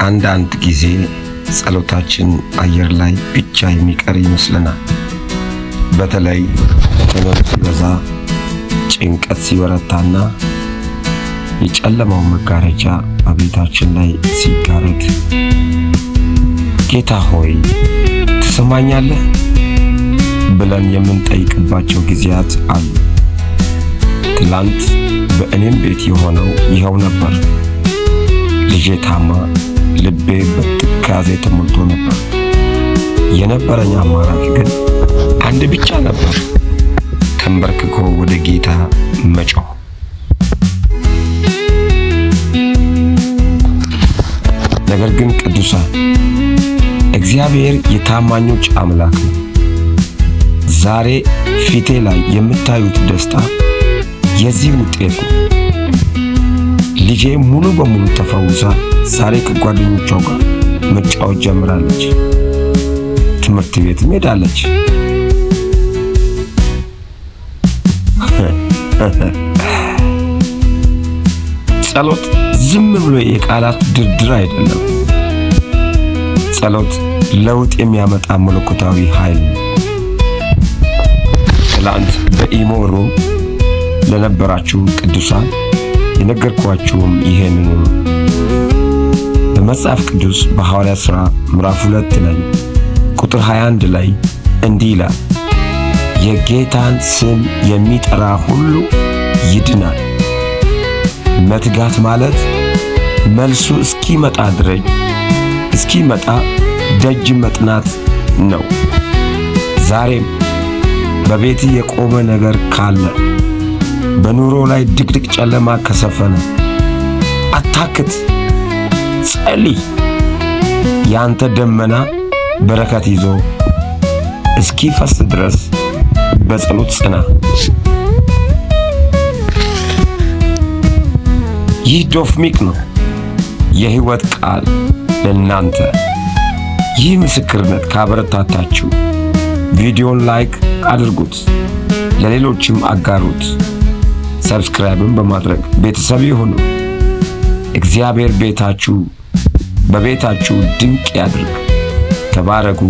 አንዳንድ ጊዜ ጸሎታችን አየር ላይ ብቻ የሚቀር ይመስለናል። በተለይ ሕመም ሲበዛ፣ ጭንቀት ሲበረታና የጨለማው መጋረጃ በቤታችን ላይ ሲጋረድ ጌታ ሆይ ትሰማኛለህ ብለን የምንጠይቅባቸው ጊዜያት አሉ። ትላንት በእኔም ቤት የሆነው ይኸው ነበር። ልጄ ታማ ልቤ በትካዜ ተሞልቶ ነበር። የነበረኝ አማራጭ ግን አንድ ብቻ ነበር፣ ተንበርክኮ ወደ ጌታ መጮህ። ነገር ግን ቅዱሳን፣ እግዚአብሔር የታማኞች አምላክ ነው። ዛሬ ፊቴ ላይ የምታዩት ደስታ የዚህ ውጤት ነው። ልጄ ሙሉ በሙሉ ተፈውሳ ዛሬ ከጓደኞቿ ጋር መጫወት ጀምራለች። ትምህርት ቤትም ሄዳለች። ጸሎት ዝም ብሎ የቃላት ድርድር አይደለም። ጸሎት ለውጥ የሚያመጣ መለኮታዊ ኃይል ነው። ትላንት በኢሞ room ለነበራችሁ ቅዱሳን የነገርኳችሁም ይሄንኑ ነው። በመጽሐፍ ቅዱስ በሐዋርያት ሥራ ምዕራፍ 2 ላይ ቁጥር 21 ላይ እንዲህ ይላል፣ የጌታን ስም የሚጠራ ሁሉ ይድናል። መትጋት ማለት መልሱ እስኪመጣ ድረስ እስኪመጣ ደጅ መጥናት ነው። ዛሬም በቤት የቆመ ነገር ካለ፣ በኑሮ ላይ ድቅድቅ ጨለማ ከሰፈነ፣ አታክት፣ ጸልይ። ያንተ ደመና በረከት ይዞ እስኪፈስ ድረስ በጸሎት ጽና። ይህ ዶፍሚክ ነው፣ የሕይወት ቃል ለእናንተ። ይህ ምስክርነት ካበረታታችሁ ቪዲዮን like አድርጉት፣ ለሌሎችም አጋሩት። Subscribe ን በማድረግ ቤተሰብ ይሁኑ። እግዚአብሔር ቤታችሁ በቤታችሁ ድንቅ ያድርግ። ተባረኩ።